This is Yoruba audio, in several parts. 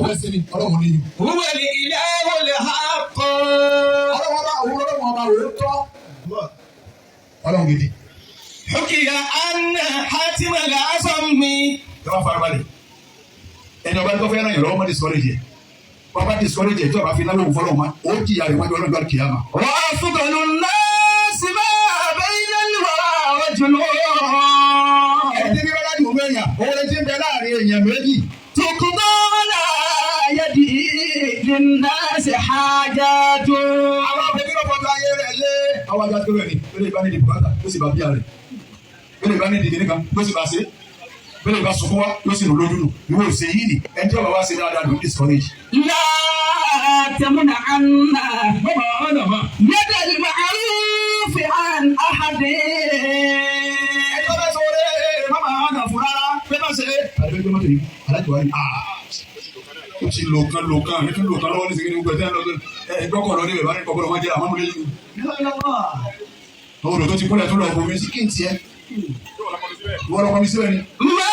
Ọfẹ́ sí ni ọlọ́run ní yìí. هو الإله الحق. Ọlọ́run ọba òun ọlọ́run ọba òun tọ́. Ọlọ́run gidi. حكي أن حاتم الأصم Ẹ wá farabalẹ̀. Ẹni ọba tó fẹ́ ràn yàn lọ́wọ́ mọ́ discourage yẹ. Bàbá discourage yẹ tí ọba fi náwó fọlọ́ ma, ó jìyà rẹ̀ wájú ọlọ́run kìyàmà. وأفضل الناس ما بين الورى رجل Ẹni tí bí bá dájú òun èèyàn, òun lè ti ń bẹ láàrin èèyàn méjì. تقضى على يده للناس حاجات. Àwọn afẹ́kí ló fọjú ayé rẹ̀ lé. Àwọn ajá tó rẹ̀ ni, bẹ́ẹ̀ ìbá ní di bùkátà, ló sì bá bíà rẹ̀. Bẹ́ẹ̀ ìbá ní di kìnìkan, ló sì bá ṣe. Bẹ́ẹ̀ ìbá sunkún wá, ló sì nù lójú nù. Ìwé òsè yìí ni, ẹni tí ọba wá ṣe dáadáa ló ń discourage. لا تمنعن Bọ́mọ ọ̀nà mọ́. يد المعروف عن أحد. Ẹni tó bá sọ ọ́ má máa hànà fún rárá, pé má ṣe. Àdébẹ́ gbé mọ́tò yìí, alájọ wa ni, ó ti lò kan lò kan, mi tún lò kan lọ́wọ́ ní sèkéde gbogbo ẹ̀ tẹ́ ẹ lọ́dún. Ẹ gbọ́kọ̀ lọ níbẹ̀ bá ní kọ́kọ́ lọ́ máa jẹ́ àmọ́ múlẹ̀ yìí. Odò tó ti kúnlẹ̀ tó lọ bomi sí kí n tiẹ̀. Ìwọ lọ kọ́ mi síbẹ̀ ni. ما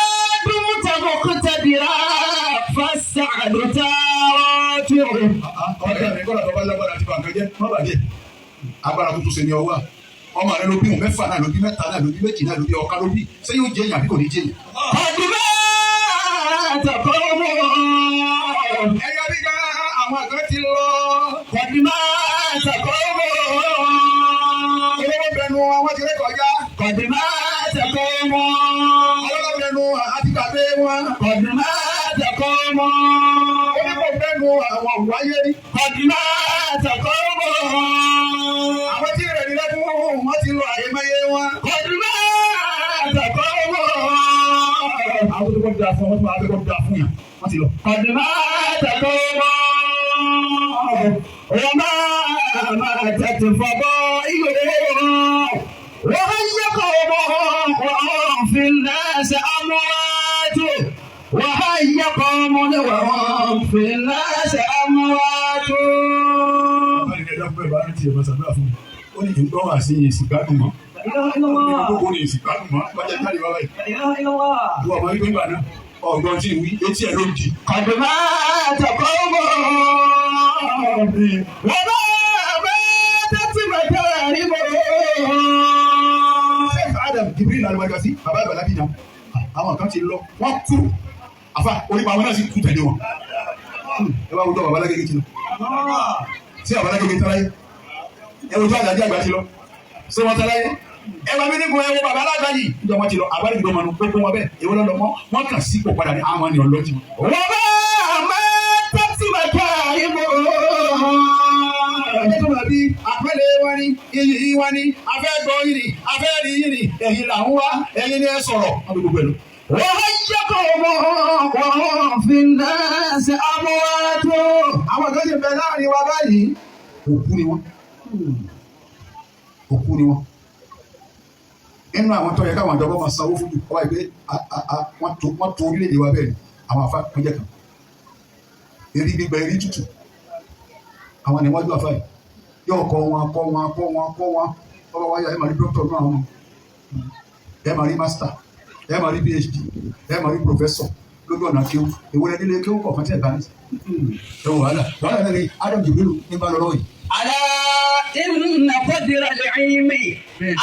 دمت مقتدرا فالسعد تارات. Ọ̀rẹ́ mi kọ́lá tó bá lágbára àti bàǹkan jẹ́, má bàjẹ́. Agbára tuntun ṣe ni ọwọ́ à. Ọmọ rẹ ló bí òun mẹ́fà náà ló bí mẹ́ta náà ló bí méjì náà ló bí ọ̀ka ló bí. Ṣé yóò jẹ́ èèyàn àbí kò ní jẹ́ èèyàn? قد مات قوم. Ẹyọ bí gan àwọn kan ti lọ. قد مات قوم. Olówó bẹnu àwọn ti rékọjá. قد مات قوم. Ọlọ́lá bẹnu àti gbàgbé wọn. قد مات قوم. Onípò bẹnu àwọn òwáyé rí. قد مات قوم. Àwọn tí rẹ̀ nílẹ̀ fún wọn ti lọ àyèmáyé wọn. قد مات قوم. Àwọn tó kọ́ da fún wọn tó máa fẹ́ kọ́ da fún yàn. Wọ́n ti lọ. قد مات قوم وما ماتت فضائلهم وهي قوم وهم في الناس أموات وهي قوم وهم في الناس أموات. Bàbá mi ní ẹjọ́ pé bàbá mi ti ẹ̀ máa ṣàdúrà fún mi. Ó ní ìgbọ́ wà sí ìsìnkádùn mọ́. Ó ní gbogbo ní ìsìnkádùn mọ́. Wọ́n jẹ́ jáde bàbá yìí. Ìwọ ọmọ wípé ńgbà náà ọ̀gbọ́n tí ń wí etí ẹ̀ ló ń di. قد مات قوم وما ماتت مكارمهم. Sheikh Adam Jibril Aluwadasi, bàbá àgbàlá bíi náà. Àwọn kan ti lọ, wọ́n kú. Àfa onípa àwọn náà sì kú tẹ̀lé wọn. Ẹ bá wùdọ̀ bàbá alágége ti lọ. Ṣé bàbá alágége tán láyé? Ẹ wùdọ̀ àjàjì àgbà ti lọ. Ṣé wọ́n tán láyé? Ẹ wà mí nígun ẹ wo bàbá alága yìí. Níjọ́ wọn ti lọ, àbárí ìgbọ́n mọ́nu gbogbo wọn bẹ́ẹ̀. Èwo lọ́lọ́ mọ́, wọ́n kàn sípò padà ní àwọn ènìyàn lọ́jọ́. وما ماتت مكارمهم. Ẹjẹ́ tó máa bí àpẹẹrẹ wọn ni, iyì wọn ni, afẹ́ gbọ́ yìí ni, afẹ́ rí yìí ni, ẹ̀yin là ń wá, ẹ̀yin ni ẹ sọ̀rọ̀. Wọ́n fi gbogbo ẹ̀ lọ. وهي قوم وهم في الناس أموات. Àwọn kan ti bẹ láàrin wa báyìí. Òkú ni wọ́n. Òkú ni wọ́n. Nínú àwọn tó yẹ káwọn ìjọba máa sanwó fún jù, ọba ìgbé wọ́n tó orílẹ̀-èdè wa bẹ́ẹ̀ ni, àwọn afá pínjẹ kan. Erí gbígbẹ, erí tútù. Àwọn ni wọ́n jọ àfáà yìí. Yóò kọ́ wọn, kọ́ wọn, kọ́ wọn, kọ́ wọn. Ọba wáyà ẹ máa rí dókítà náà wọn. Ẹ máa rí master, ẹ máa rí PhD, ẹ máa rí professor lójú ọ̀nà kéwù. Èwo lẹ nílé kéwù kọ̀ọ̀kan tí ẹ bá ní. Ẹ wò wàhálà. Wàhálà náà ni Adam Jibrilu ní bá lọ lọ́wọ́ yìí. ألا إن قدر العلم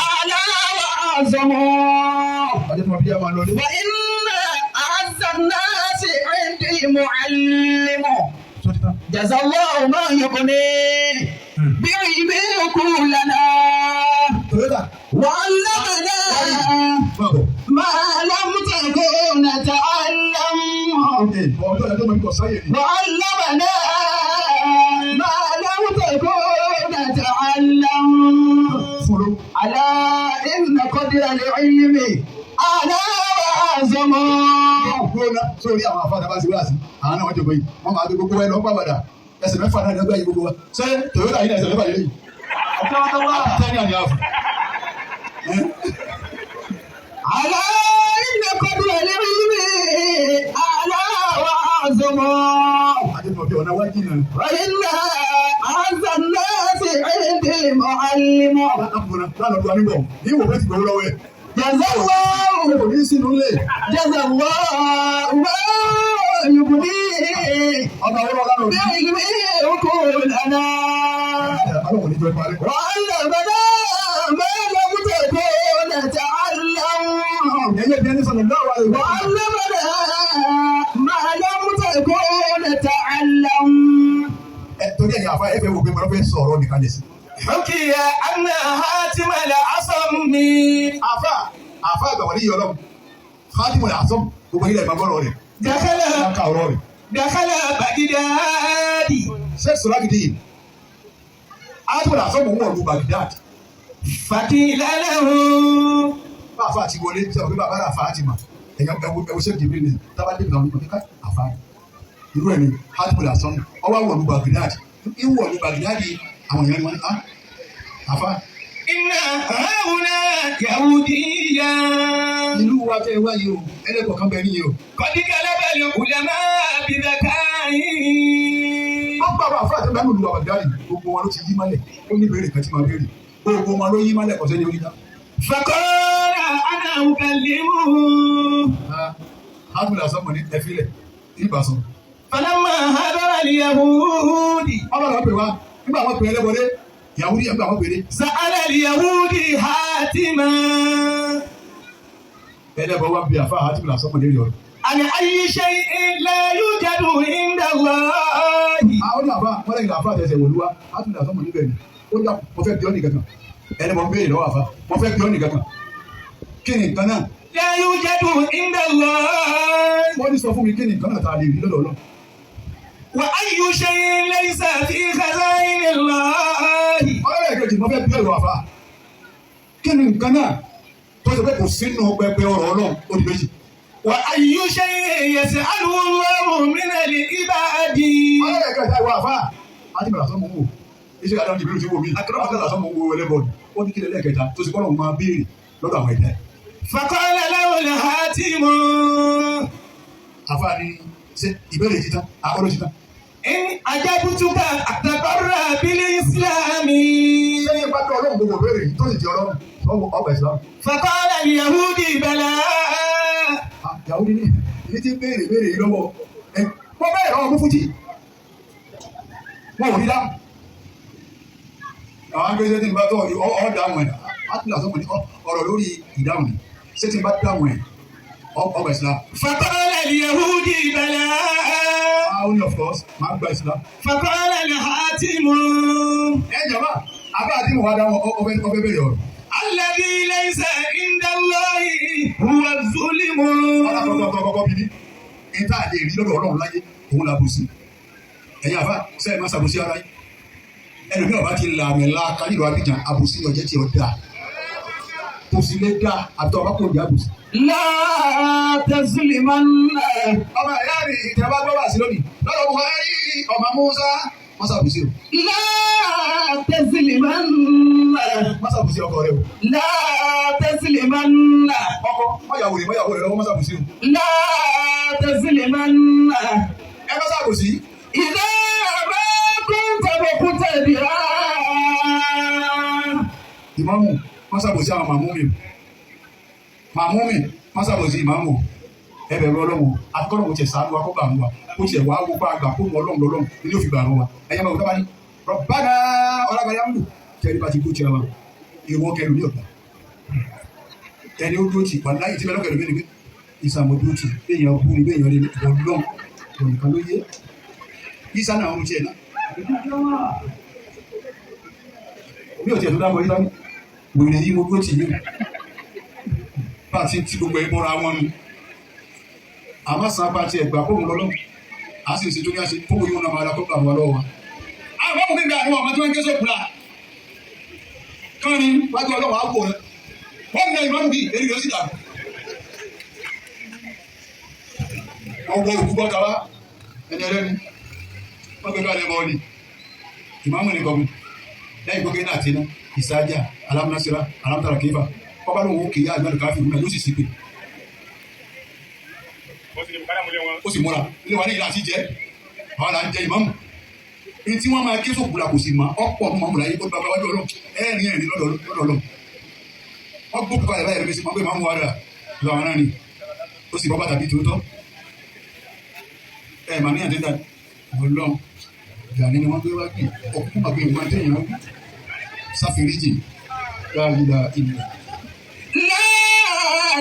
أعلى وأعظم. Adé tó máa bí a máa lọ lé. وإن أعز الناس عندي معلم. Tó ti tán. جزى الله ما يغني بعلمه كلنا. Toyota. وعلمنا Máa bọ̀. ما لم تكن تعلم. Ee, ọ̀dọ́ ẹ̀ tó máa ń kọ̀ sáyè ni. وعلمنا ما لم تكن تعلم. Fún ló. ألا إن قدر العلم أعلى وأعظم. Gbóná sórí àwọn afáàdá bá ti wá sí. Àwọn náà wọ́n jòkó yìí. Wọ́n máa gbé gbogbo ẹ lọ pàbàdà. Ẹsẹ̀ mẹ́fà náà ní ọgbà yìí gbogbo wa. Ṣé Toyota yìí ní ẹsẹ̀ mẹ́fà yìí? Tẹ́ni àní àfọ̀. ألا إن قدر العلم أعلى وأعظم. Adé tó máa bí ọ̀nà wájú náà. وإن أعز الناس عندي معلم. Lákùnrin lánàá tó wà níbọ̀. Ní ìwò fẹ́ ti gbowó lọ́wọ́ ẹ̀. جزى الله Kò ní sínú ilé. جزى الله ما يبني Ọba owó lọ́la lòdì. بعلمه عقولنا Ọlọ́run ní jọ ipa rẹ̀. وعلمنا ما لم تكن تعلم Ẹyẹ bí ẹni sọ̀rọ̀ lọ́wọ́ rẹ̀. وعلمنا ما لم تكن تعلم Ẹ torí ẹ̀yin àfa ẹ fẹ́ wo pé mo fẹ́ sọ̀rọ̀ nìkan lè sí. حكي أن هاتم الأصم Àfa àfa àgbà wọlé yìí ọlọ́run. Fátímù rẹ̀ àsọ̀m gbogbo ilẹ̀ ìgbàgbọ́rọ̀ rẹ̀. دخل Ká ọ̀rọ̀ rẹ̀. دخل بغداد Sheikh Sọlágídí yìí. Fátímù rẹ̀ àsọ̀m òun wọ̀ lu Baghdad. فقيل له Bá àfa àti wọlé sọ̀rọ̀ pé bàbá rẹ̀ àfa àti mà. Ẹ̀yàn ẹ̀wọ̀ Sheikh Jibril ni tábà dé ìgbà wọn ká àfa rẹ̀. Irú ẹ̀ ni Fátímù rẹ̀ àsọ̀m ọwọ́ wọ̀ lu Baghdad. Ìwọ̀ lu Baghdad àwọn èèyàn ni wọ́n ní á àfa إن هؤلاء يهوديا ìlú wa tẹ́ ẹ wáyé o ẹlẹ́kọ̀ọ́ kan bẹ níyì o. قد غلب العلماء بذكائه Wọ́n gbà wá àfúrà tó bá lùlù àbàdàrí gbogbo wọn ló ti yí mọ́lẹ̀ ó ní ìbéèrè kan tí máa béèrè gbogbo wọn ló yí mọ́lẹ̀ kò sẹ́ni orí dá. فقال أنا أكلمه Ábùlà sọmọ ní ẹfílẹ̀ ìbásọ. فلما حضر اليهود Ọba lọ pè wá nígbà wọn pè é lẹ́bọ̀dé ìyàwó ní ẹgbẹ́ àwọn pèrè سأل اليهودي حاتما ẹlẹ́bọ̀ wá bí àfáà ábùlà sọmọ lérí ọ̀rọ̀. عن أي شيء لا يوجد عند الله Àwọn ní àfáà wọ́n lẹ́yìn àfáà tẹ̀sẹ̀ wòlúwa ábùlà sọmọ níbẹ̀ ni ó dà mo fẹ́ bí ọ́ nìkan kan ẹlẹ́bọ̀ ń béèrè lọ́wọ́ àfáà mo fẹ́ bí ọ́ nìkan kan kí ni nǹkan náà لا يوجد عند الله wọ́n ní sọ fún mi kí ni nǹkan náà tá a lè rí lọ́dọ̀ Ọlọ́run. وأي شيء ليس في خزائن الله Ọlọ́run kejì mo fẹ́ bí ọ̀rọ̀ àfa kí ni nǹkan náà tó ṣe pé kò sínú pẹpẹ ọ̀rọ̀ Ọlọ́run ó di méjì. وأي شيء يسأله الله من العباد Ọlọ́run kẹta ìwọ àfa àti bàrà sọmọ wò iṣẹ́ àdáhùn jìbìrì ti wò mí àti bàrà sọmọ wò ẹlẹ́bọ̀dù ó ní kílẹ̀ lẹ́ẹ̀kẹta tó ṣe kọ́lọ̀ máa béèrè lọ́dọ̀ àwọn ẹ̀dá ẹ̀. فقال له الحاتم Àfa ni ṣe ìbéèrè títán àkọ́lọ́ títán. إن أجبتك أتبرأ بالإسلام Ṣé ní ipa tó Ọlọ́run gbogbo béèrè yìí tó sì di Ọlọ́run sọ́wọ́ ọgbà ìsìlámù. فقال اليهودي بلى Ìyàwó ní ní ti béèrè béèrè yìí lọ́wọ́ ẹ wọ́n bẹ̀rẹ̀ lọ́wọ́ mú fújì wọn ò rí dáhùn. Àwọn agbésẹ́ tí n bá tọ́ ọ dáhùn ẹ̀ Átìlá sọ́mọ̀ ní ọ̀rọ̀ lórí ìdáhùn ni ṣé tí n bá dáhùn ẹ̀ ọgbà ìsìlámù. فقال اليهودي بلى Ah, only of course, máa gba ìsìlámù. فقال الحاتم Ẹ jọba, abá àti ìwà dáhùn ọbẹ̀ bẹ̀rẹ̀ ọ̀rọ̀. الذي ليس عند الله هو الظلم Ọlọ́kọ̀ọ́kọ́ kọ́kọ́ bí ní. Ìta àlè rí lọ́dọ̀ Ọlọ́run láyé, òun là bùsí. Ẹ̀yin àfà, sẹ́yìn máa ṣàbùsí ara yín. Ẹlòmíràn bá ti là mí la kárí ìlú Abidjan, àbùsí ni ọ̀jẹ̀ tí ó dáa. Kò sì lè dáa, àbí ọba kò ní àbùsí. لا تظلمن Ọmọ ìyá mi ìjọba gbọ́ wá sí lónìí. Lọ́dọ̀ Buhari, ọmọ Musa, wọ́n ṣàbùsí o. لا تظلمن Wọ́n ṣàbùsí ọkọ rẹ o. لا تظلمن Ọkọ, mọ́yàwó rẹ̀ mọ́yàwó rẹ̀ lọ́wọ́ wọ́n ṣàbùsí o. لا تظلمن Ẹ má ṣàbùsí. إذا ما كنت مقتدرا Ìmáàmù, wọ́n ṣàbòsí àwọn màmú mi. Màmú mi, wọ́n ṣàbòsí ìmáàmù. Ẹ bẹ̀rù Ọlọ́run, àtikọ́nà kò tiẹ̀ sàánú wa kó gbà mú wa. Kó tiẹ̀ wá wó pa àgbà kó mú Ọlọ́run lọ́lọ́run ní yóò fi gbà rún wa. Ẹ̀yin máa wò tábà ní. Rọ̀bánà ọlágbáyà ń lù. Tẹ́lẹ̀ bá ti dúró tira wa. Ìwọ kẹlù ní ọ̀gbà. Ẹni ó dúró tì, wà láyé tí bẹ́ẹ̀ lọ́kẹ̀lú mi ni pé ìsàmù dúró tì, béèyàn kú ni béèyàn lé Ọlọ́run. Ònìkan ló yé. Ìsà náà ń tiẹ̀ náà. Mi ò tiẹ̀ tó dábọ̀ yín wèrè yìí mo dúró tì yín bá a ti ti gbogbo ẹ bọ́ra wọn nu àmọ́ sàn bá tiẹ̀ gbà kóhun lọ́lọ́ a sì ń ṣe tó ní àṣẹ kóhun yóò náà máa ra kó gbà wọ́n lọ́wọ́ wa. Àwọn ọmọ mi gbà àwọn ọmọ tí wọ́n ń ké sókù la kánrin wájú ọlọ́wọ́ á wò rẹ wọ́n ń ìmọ̀ bí èrè yóò sì dàrú. Wọ́n wọ òkú bọ́ta wá ẹni ẹlẹ́ni wọ́n gbé kalẹ̀ bọ́ọ̀lì ìmáàmù ní kọ́mi lẹ́yìn gbogbo iná àti iná ìsájà alámúnásíra alámútàrà kéfà ọba lóun ó kéya àgbàdo káfí ìwúna yóò sì sí pé ó sì múra ilé wa ní ìlà àti jẹ àwọn là ń jẹ ìmáàmù ní tí wọ́n máa ké sókùlà kò sì mọ́ ọ̀pọ̀ ọmọ mọ̀mù láyé ó gba wájú Ọlọ́run ẹ̀rín ẹ̀rín lọ́dọ̀ Ọlọ́run wọ́n gbókùn kalẹ̀ báyìí lómi sí wọn pé màmú wa rà lọ àwọn náà ni ó sì bọ́ bàtà bíi tòótọ́ Ẹ mà ní àdéhùn ọlọ́run Gani ni wọ́n gbé wá gbé ọkùnkùn màgbé ìwọ̀n àtẹ̀yìn wọn sáfìríjì láàyè ìlú. لا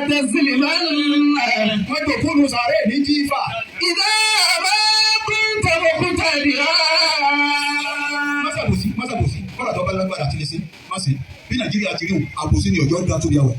تظلمن Wọ́n jò fóònù sàárè ní jífà. إذا ما كنت مقتدرا. Mọ́sàbòsí mọ́sàbòsí kọ́lá tó bá lágbára àti lè ṣe má ṣe. Bí Nàìjíríà ti rí òun, àbòsí ni ọjọ́ dá tóbi àwọ̀.